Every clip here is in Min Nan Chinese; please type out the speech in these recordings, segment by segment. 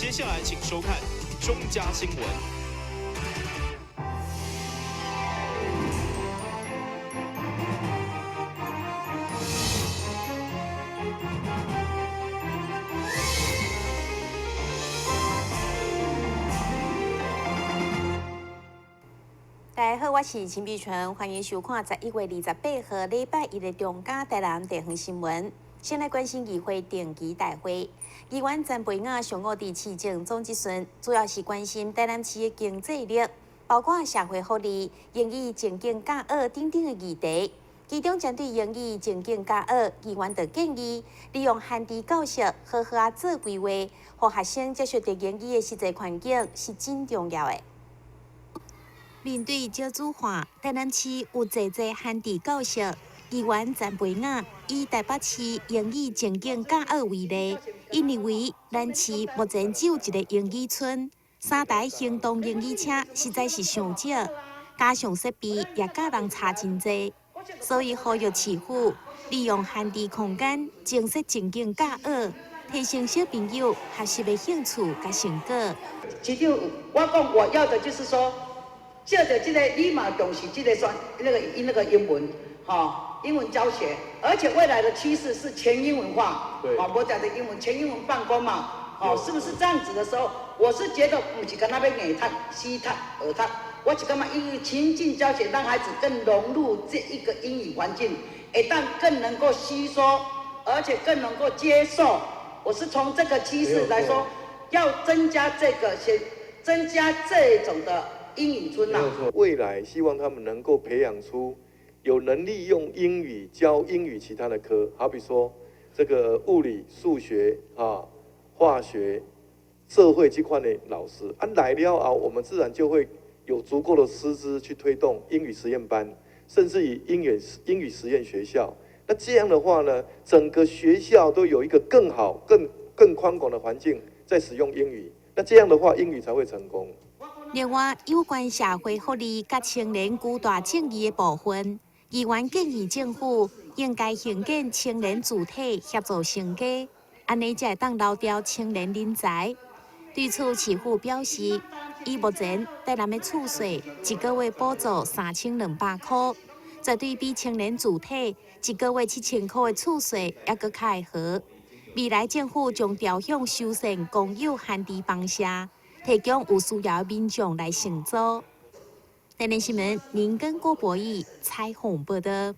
接下來請收看中嘉新聞。大家好，我是秦碧純，歡迎收看11月28號禮拜一的中嘉台南地方新聞。先來關心議會定期大會，議員曾培雅上午佇市政總質詢，主要是關心台南市的經濟力，包括社會福利、英語情境教學等等的議題。其中針對英語情境教學，議員就建議利用限時教學，好好仔做規劃，予學生接觸著英語的實際環境是真重要的。面對少子化，台南市有濟濟限制教學。議員曾培雅以台北市英語情境教學為例，𪜶認為咱市目前只有一個英語村，三台行動英語車實在是傷少，加上設備也佮人差真濟，所以呼籲市府利用閒置空間增設情境教學，提升小朋友學習的興趣佮成果。市長，我講我要的就是說，借著這個你嘛重視這個雙那個那個英文，吼。英文教學，而且未來的趨勢是全英文化，哦，無講的英文全英文辦公嘛，哦，是不是這樣子的時候，我是覺得毋是干焦欲硬讀、死讀、學讀，我是感覺英語情境教學，讓孩子更融入這一個英語環境，會當更能夠吸收，而且更能夠接受。我是從這個趨勢來說，要增加這個先增加這種的英語村啦。未來希望他們能夠培養出有能力用英語教英語其他的科，好比說這個物理、數學啊、化學、社會這塊的老師啊來了啊，我們自然就會有足夠的師資去推動英語實驗班，甚至於英語實驗學校。那這樣的話呢，整個學校都有一個更好、更寬廣的環境在使用英語。那這樣的話，英語才會成功。另外，有關社會福利佮青年居住正義的部分，議員建議政府應該興建青年住宅協助成家，按呢才會當留牢青年人才。對此，市府表示，以目前台南的厝稅一個月補助3200箍，絕對比青年住宅一個月7000箍的厝稅猶閣較會好。未來政府將朝向修繕公有閒置房舍，提供有需要的民眾來承租。台南新聞林根郭博義採訪報道。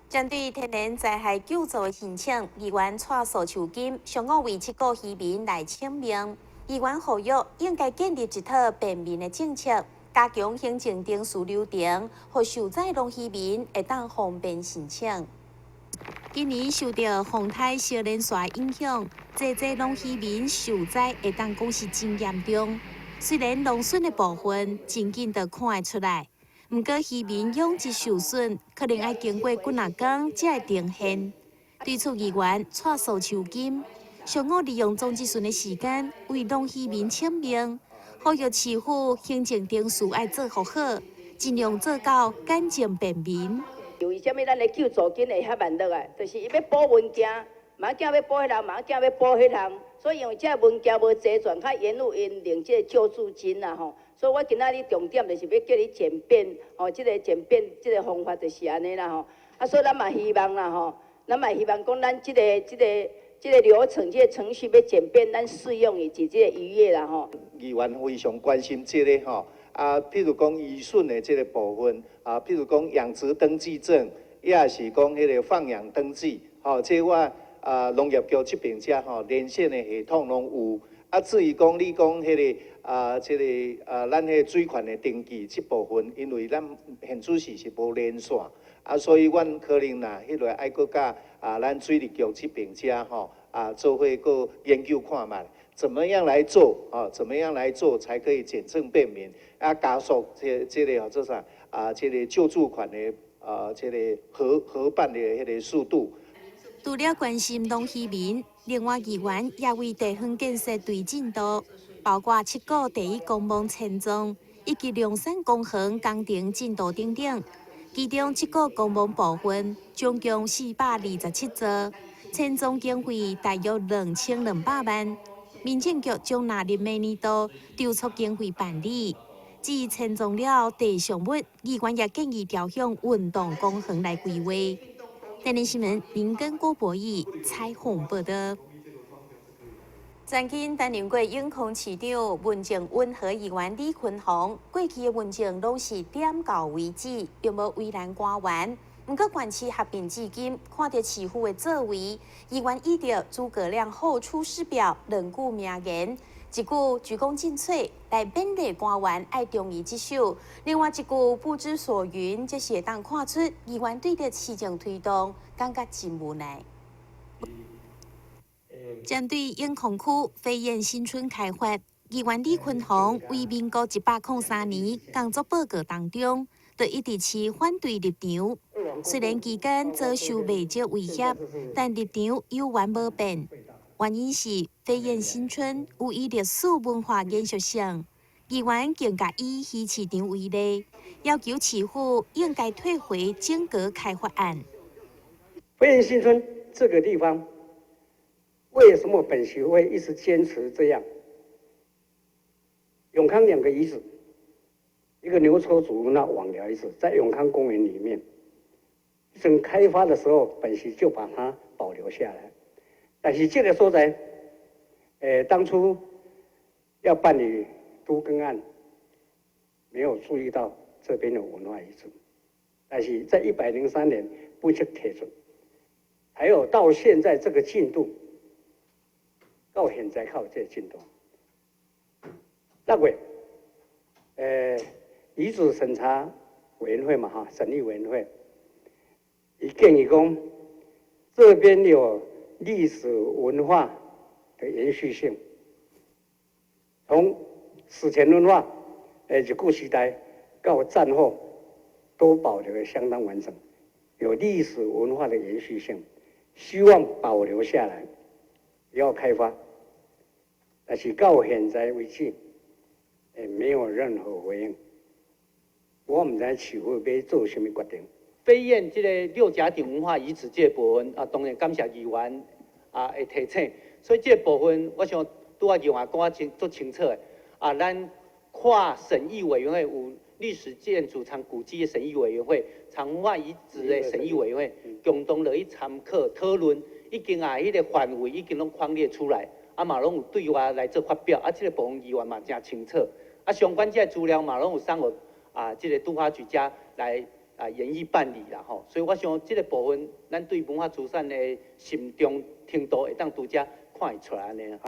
針對天然災害救助的申請，議員蔡素秋金上午為七股漁民來請命。議員呼籲應該建立一套便民的政策，加強行政程序流程，予受災農漁民會當方便申請。今年受著風颱小連紲影響，濟濟農漁民受災會當講是真嚴重。雖然農損的部分真緊就看會出來，毋過漁民養殖受損，可能愛經過幾若工才會呈現。對此，議員蔡素秋金上午利用總質詢的時間，為農漁民請命，呼籲市府行政程序愛做予好，盡量做到簡政便民。為啥物咱的救助金會遐慢落來？就是伊欲補文件，嘛驚欲補彼項，嘛驚欲補彼項，所以因為這個文件無齊全，較延誤𪜶領這個救助金啦吼。所以我今仔日重點就是欲叫你簡便，吼，這個簡便這個方法就是按呢啦吼。啊，所以咱嘛希望啦吼，咱嘛希望講咱這個這個這個流程、這個程序欲簡便，咱適用於佇這個漁業啦吼。議員非常關心這個吼。啊，譬如講漁損的這個部分，啊，譬如講養殖登記證，抑是講彼個放養登記，吼，這我啊農業局這邊遮吼連線的系統攏有。啊，至於講你講彼個啊，這個啊，咱彼個水權的登記這部分，因為咱現主時是無連線，啊，所以阮可能若彼個愛閣佮啊，咱水利局這邊遮吼啊，做伙閣研究看覓。怎麼樣來做啊？怎麼樣來做才可以簡政便民？啊，加速這這個做啥啊？這個救助款的啊，這個核辦的彼個速度。除了關心農漁民，另外議員也為地方建設推進度，包括七股第一公墓遷葬以及龍山公園工程進度等等。其中七股公墓部分總共427座，遷葬經費大約2200萬。民政局將納入明年度籌措經費辦理。至於遷葬了地上物，議員也建議調向運動公園來規劃。電視新聞林根郭博義採訪報道。曾經擔任過永康市長、民政溫和議員李坤宏，過去的問政攏是點到為止，並無為難官員。毋過縣市合併至今，看著市府的作為，議員倚著諸葛亮後出師表兩句名言，一句鞠躬盡瘁來勉勵官員愛忠於職守，另外一句不知所云，這是會當看出議員對著市政推動感覺真無奈。針對永康區飛燕新村開發，議員李坤宏於民國103年工作報告當中，就一直持反對立場。雖然期間遭受袂少威脅，但立場猶原無變。原因是飛燕新村有伊歷史文化延續性，議員更共以魚市場為例，要求市府應該退回整個開發案。飛燕新村這個地方，為什麼本席會一直堅持這樣？永康兩個遺址，一個牛車族那網寮遺址，在永康公園裡面，正開發的時候，本席就把它保留下來。但是這個所在，當初要辦理都更案，沒有注意到這邊的文化遺址。但是在103年不去提出，還有到現在這個進度，到現在靠這個進度。6月，遺址審查委員會嘛，哈，審議委員會，伊建議講，這邊有歷史文化的延續性，從史前文化，日據時代到戰後，都保留得相當完整，有歷史文化的延續性，希望保留下來，不要開發。但是到現在為止，沒有任何回應。我毋知市府欲做啥物決定。飛燕這個六甲頂文化遺址這個部分啊，當然感謝議員啊的提醒，所以這個部分我想拄仔議員講啊清足清楚的啊，咱跨審議委員會有歷史建築藏古蹟的審議委員會、藏文化遺址的審議委員會，共同落去參考討論，已經啊，彼個範圍已經攏匡列出來，啊嘛攏有對外來做發表，啊這個部分議員嘛誠清楚，啊相關這個資料嘛攏有送予啊這個都發局遮來啊研議辦理啦吼，所以我想這個部分，咱對文化資產的慎重程度會當拄遮看會出來按呢。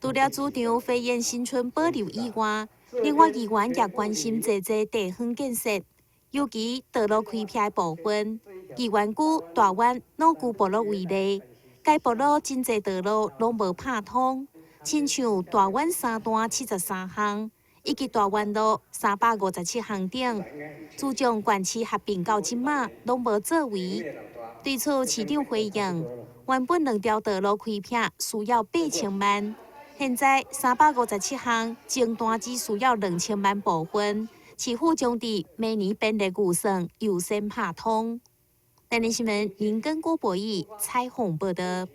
除了主張飛燕新村保留以外，另外議員也關心濟濟地方建設，尤其道路開闢的部分。議員舉大灣老舊部落為例，該部落真濟道路攏無拍通，親像大灣三段73項，以及大灣路357項等，自從縣市合併到這馬，攏無作為。對此，市長回應：原本兩條道路開闢需要8000萬，現在357項前段只需要2000萬部分，市府將佇明年編列預算優先拍通。台南新聞林根郭博義採訪報道。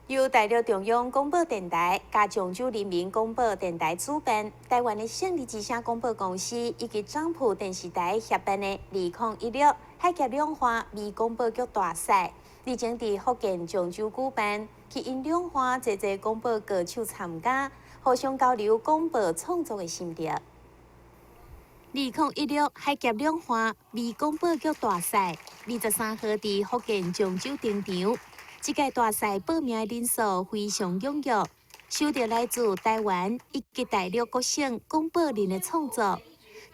由大陸中央廣播電臺佮漳州人民廣播電臺主辦，臺灣的勝利之聲廣播公司以及漳浦電視臺協辦的2016海峽兩岸微廣播劇大賽，日前佇福建漳州舉辦，吸引兩岸濟濟廣播歌手參加，互相交流廣播創作的心得。2016海峽兩岸微廣播劇大賽，23號佇福建漳州登場。這屆大賽報名的人數非常踴躍，收到來自臺灣以及大陸各省廣播人的創作，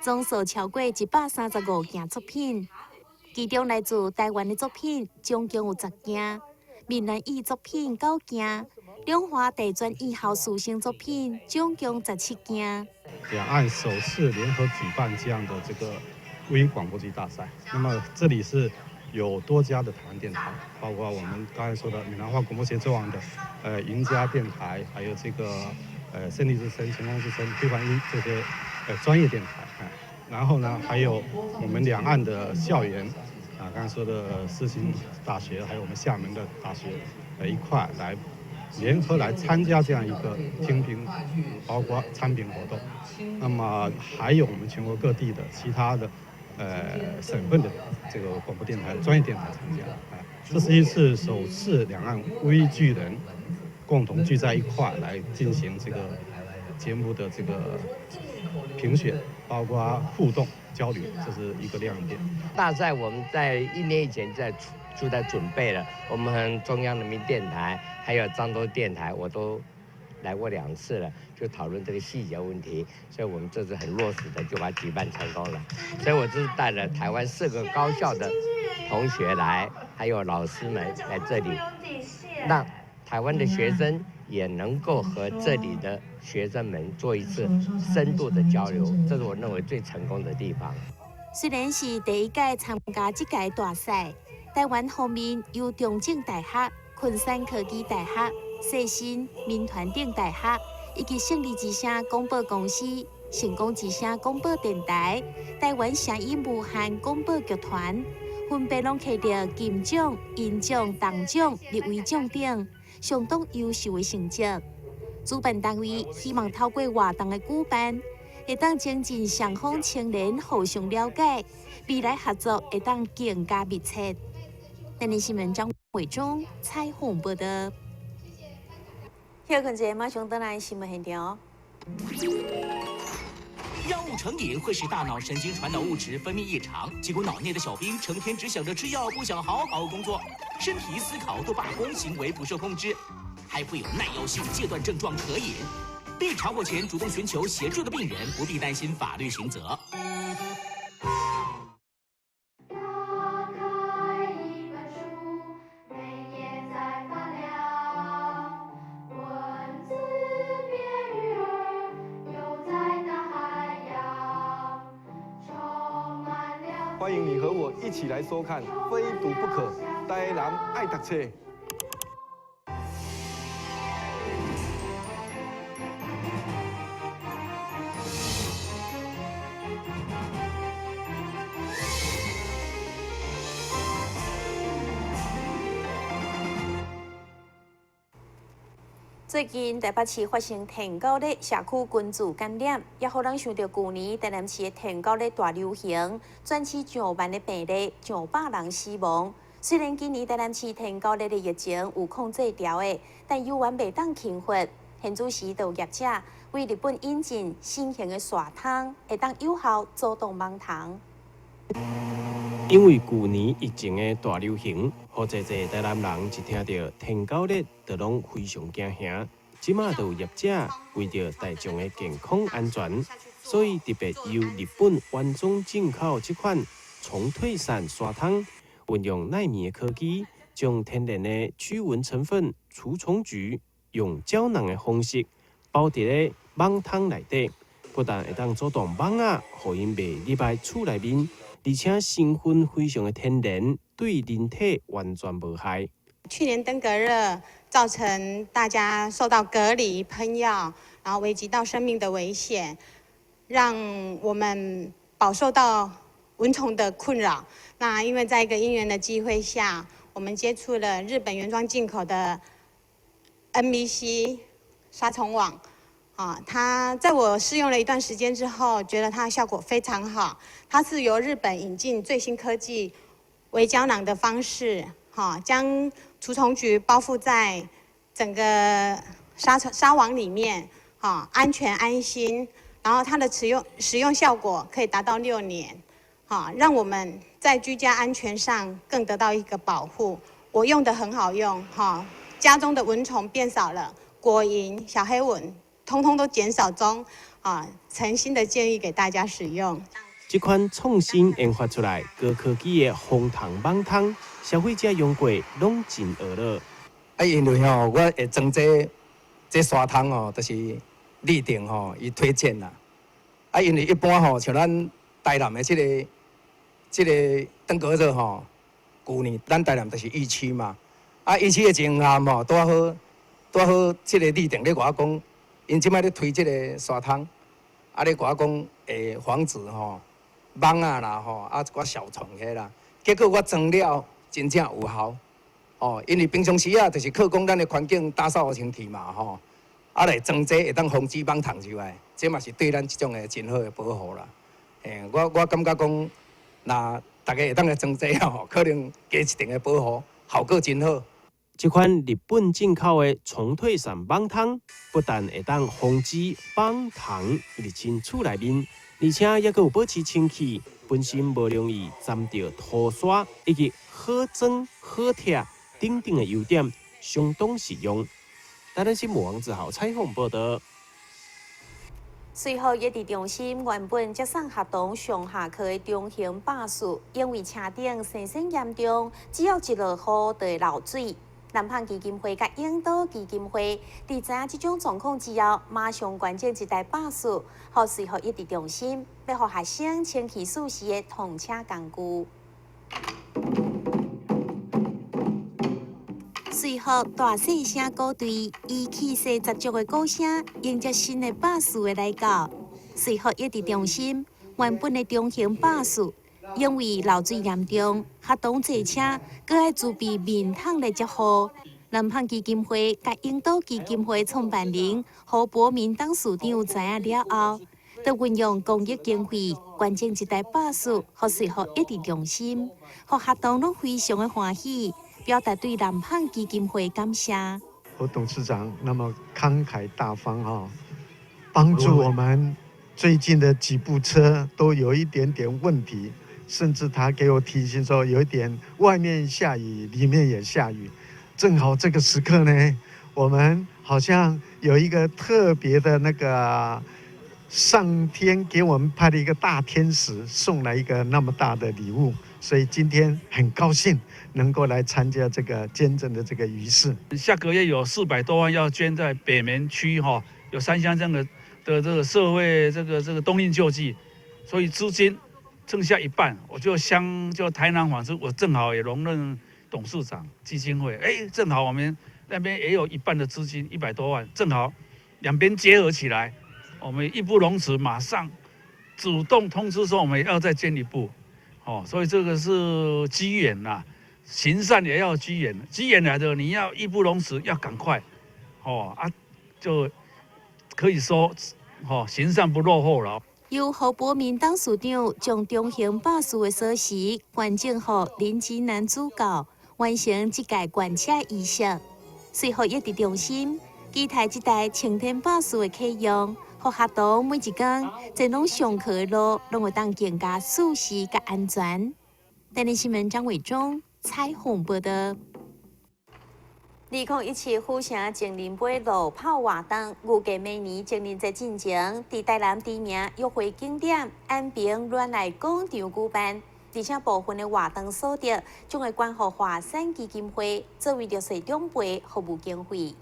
總數超過135件作品。其中來自臺灣的作品總共有10件，閩南語作品9件，兩岸大專院校師生作品總共17件。兩岸首次聯合舉辦這樣的這個微廣播劇大賽，那麼這裡是有多家的台灣電台，包括我們剛才說的閩南話廣播協作網的，贏家電台，還有這個，勝利之聲、成功之聲、非凡一這些，專業電台，然後呢，還有我們兩岸的校園，啊，剛才說的世新大學，還有我們廈門的大學，一塊來聯合來參加這樣一個聽評，包括參評活動。那麼還有我們全國各地的其他的，省份的這個廣播電台、專業電台參加。啊，這是一次首次兩岸微距人共同聚在一塊來進行這個節目的這個評選，包括互動交流，這是一個亮點。大賽我們在一年以前就在準備了，我們和中央人民電台還有漳州電台，我都來過兩次了，就討論這個細節問題，所以我們這次很落實的就把它舉辦成功了。所以我這次帶了台灣四個高校的同學來，還有老師們來這裡，讓台灣的學生也能夠和這裡的學生們做一次深度的交流，這是我認為最成功的地方。雖然是第一屆參加這屆大賽，台灣方面由中正大學、昆山科技大學、世新、民傳等大學以及勝利之聲廣播公司、成功之聲廣播電台、台灣聲音無限廣播劇團，分別攏摕著金獎、銀獎、銅獎、入圍獎等相當優秀的成績。主辦單位希望透過活動的舉辦，會當增進雙方青年互相了解，未來合作會當更加密切。電視新聞張偉忠採訪報道。休睏者馬上轉來新聞現場。藥物成癮會使大腦神經傳導物質分泌異常，結果腦內的小兵成天只想着吃藥，不想好好工作，身體思考都罷工，行為不受控制，還會有耐藥性戒斷症狀可引。被查獲前主動尋求協助的病人不必擔心法律刑責。歡迎你和我一起來收看《非讀不可》，台南愛讀冊。最近台北市發生舔狗熱社區群聚感染，也予人想著舊年台南市的舔狗熱大流行，全市上萬的病例，上百人死亡。雖然今年台南市舔狗熱的疫情有控制牢的，但猶原袂當輕忽。現此時就有業者為日本引進新型的沙蟲，會當有效阻擋蠓蟲。因為舊年疫情的大流行，予濟濟台南人一聽著舔狗熱，就攏非常驚嚇。這馬就有業者為著大眾的健康安全，所以特別由日本原裝進口這款蟲退散沙蟲，運用奈米的科技，將天然的驅蚊成分除蟲菊，用膠囊的方式包佇咧蠓蟲內底，不但會當阻擋蠓仔，予𪜶袂入來厝內面。而且成分非常的天然，對人體完全無害。去年登革熱造成大家受到隔離、噴藥，然後危及到生命的危險，讓我們飽受到蚊蟲的困擾。那因為在一個因緣的機會下，我們接觸了日本原裝進口的 NBC 殺蟲網。啊，它在我試用了一段時間之後，覺得它的效果非常好。它是由日本引進最新科技微膠囊的方式，哈，將除蟲菊包覆在整個紗網裡面，哈，安全安心。然後它的使用效果可以達到6年，哈，讓我們在居家安全上更得到一個保護。我用得很好用，哈，家中的蚊蟲變少了，果蠅、小黑蚊通通都減少中，啊，誠心的建議給大家使用。這款創新研發出來高科技的防蟲蠓蟲，消費者用過攏真愕了。啊，因為吼，我會裝這沙蟲吼，就是立定吼，伊推薦啦。啊，因為一般吼，像咱台南的這個登革熱吼，舊年咱台南就是疫區嘛。啊，疫區的情況吼，拄好，這個立定咧，共我講。𪜶這擺咧推這個沙蟲，啊咧共我講會防止吼蠓仔啦吼，啊一寡小蟲彼啦。結果我裝了，真正有效，哦，因為平常時啊，就是靠講咱的環境打掃清氣嘛，吼，啊來裝這會當防止蠓蟲入來，這嘛是對咱這種的真好的保護啦。嘿，我感覺講，若大家會當來裝這吼，可能加一定的保護，效果真好。這款日本進口的蟲退散蠓桶，不但會當防止蠓蟲入侵厝內面，而且猶閣有保持清氣，本身無容易沾著塗沙，以及好裝好拆等等的優點，相當實用。台南新聞王子豪採訪報導。隨後，育兒中心原本接送學童上下課的中型巴士，因為車頂生鏽嚴重，只要一落雨就會漏水。南方基金會佮永島基金會佇知影這種狀況之後，馬上捐贈一台巴士，予瑞福育兒中心，欲予學生清氣舒適的童車工具。隨後大細聲鼓隊以氣勢十足的鼓聲，迎接新的巴士的來到。瑞福育兒中心原本的中型巴士，因為漏水嚴重，學童坐車閣愛準備面桶來接雨。南方基金會佮永島基金會創辦人胡博明董事長知影了後，就運用公益經費捐贈一台巴士，予瑞福育兒中心，予學童攏非常的歡喜，表達對南方基金會感謝。胡董事長那麼慷慨大方哈，幫助我們最近的幾部車都有一點點問題。甚至他給我提醒說，有一點外面下雨，裡面也下雨，正好這個時刻呢，我們好像有一個特別的那個上天給我們派了一個大天使，送來一個那麼大的禮物，所以今天很高興能夠來參加這個捐贈的這個儀式。下個月有400多萬要捐在北門區哈，有三鄉鎮的這個社會這個冬令救濟，所以資金剩下一半，我就相就台南紡織，我正好也榮任董事長基金會，哎，正好我們那邊也有一半的資金，100多萬，正好兩邊結合起來，我們義不容辭，馬上主動通知說我們要再捐一部，哦，所以這個是機緣吶，行善也要機緣，機緣來的你要義不容辭，要趕快，哦啊，就可以說，哦，行善不落後了。由胡博明董事長將中型巴士的鎖匙捐贈予林之南主教，完成這屆捐車儀式。隨後，育兒中心期待這台晴天巴士的啟用，予學童每一工前往上課的路，攏會當更加舒適佮安全。台南新聞張偉忠採訪報導。2017府城情人杯路跑活動，預計明年情人節進前，佇台南知名約會景點安平戀愛廣場舉辦，而且部分的活動所得將會捐予華山基金會作為弱勢長輩服務經費。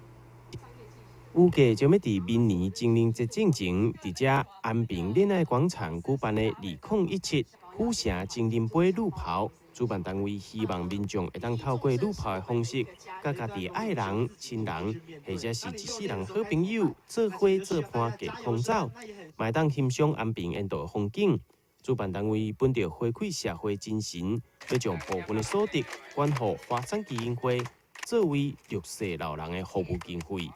預計將欲佇明年情人節進前，佇遮安平戀愛廣場舉辦的2017府城情人杯路跑。主辦單位希望民眾會當透過路跑的方式，佮家己愛人、親人，或者是一世人好朋友，做伙做伴健康走，嘛會當欣賞安平沿途的風景。主辦單位本著回饋社會精神，欲將部分的所得捐予華山基金會，作為弱勢老人的服務經費。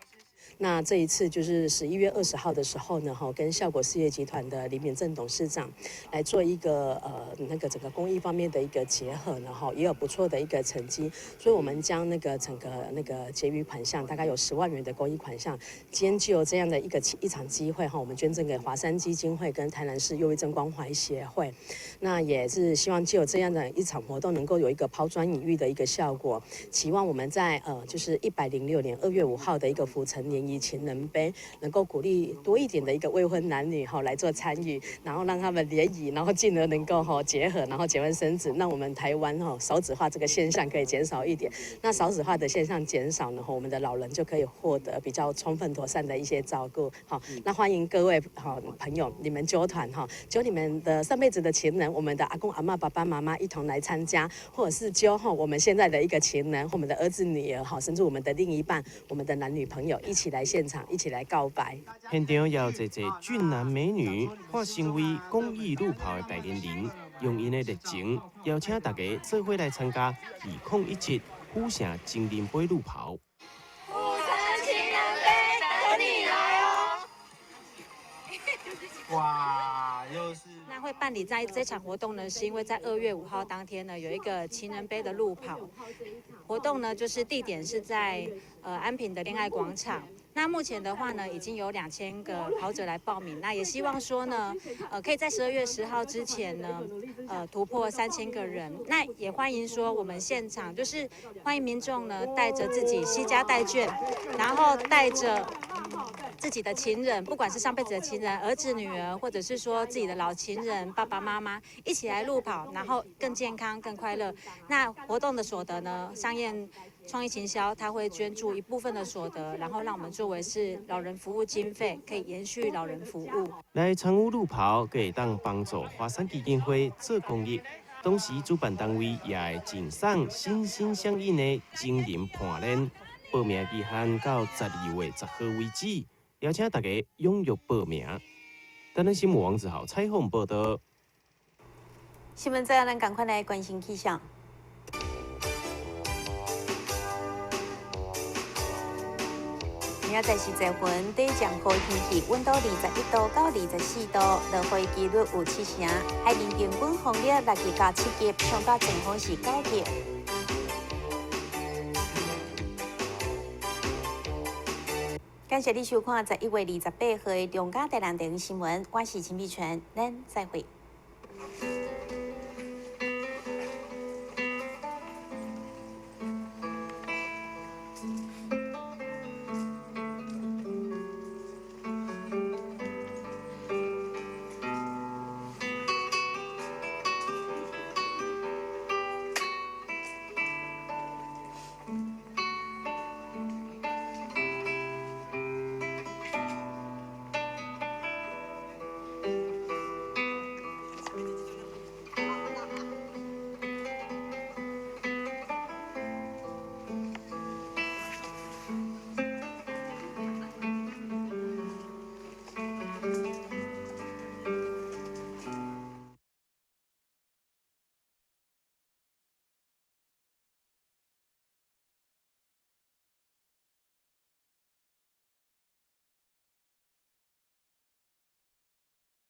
那這一次就是11月20號的時候呢，哈，跟效果事業集團的李敏正董事長來做一個那個整個公益方面的一個結合呢，哈，也有不錯的一個成績。所以，我們將那個整個那個結餘款項，大概有10萬元的公益款項，今天就有這樣的一場機會哈，我們捐贈給華山基金會跟台南市憂鬱症關懷協會。那也是希望藉由這樣的一場活動，能夠有一個拋磚引玉的一個效果。期望我們在就是106年2月5號的一個府城聯誼情人杯，能夠鼓勵多一點的一個未婚男女哈來做參與，然後讓他們聯誼，然後進而能夠哈結合，然後結婚生子。那我們台灣哈少子化這個現象可以減少一點。那少子化的現象減少呢，我們的老人就可以獲得比較充分妥善的一些照顧。好，那歡迎各位好朋友，你們揪團哈，揪你們的上輩子的情人，我們的阿公阿嬤、爸爸媽媽一同來參加，或者是揪哈我們現在的一個情人，我們的兒子女兒哈，甚至我們的另一半，我們的男女朋友一起來現場，一起來告白。現場也有濟濟俊男美女化身為公益路跑的代言人，用𪜶的熱情邀請大家做伙來參加2017府城情人杯路跑。府城情人杯等你來哦！哇，又是。那會辦理在這場活動呢，是因為在2月5號當天呢，有一個情人杯的路跑活動呢，就是地點是在安平的戀愛廣場。那目前的話呢，已經有2000個跑者來報名。那也希望說呢，可以在12月10號之前呢，突破3000個人。那也歡迎說我們現場就是歡迎民眾呢，帶着自己攜家帶眷，然後帶着自己的情人，不管是上輩子的情人、兒子、女兒，或者是說自己的老情人、爸爸媽媽，一起來路跑，然後更健康、更快樂。那活動的所得呢，商業創意行銷，他會捐助一部分的所得，然後讓我們作為是老人服務經費，可以延續老人服務。來參與路跑，閣會當幫助華山基金會做公益，同時主辦單位也會贈送心心相印的情人伴鏈。報名期限到12月10號為止，邀請大家踴躍報名。台南新聞王子豪採訪報道。新聞最後，咱趕快來關心氣象。明仔載是濟雲，短暫雨天氣，溫度21度到24度，落雨幾率有七成。海面平均風力6級到7級，上大陣風是9級。感謝你收看11月28號的中嘉台南電視新聞，我是陳美泉，咱再會。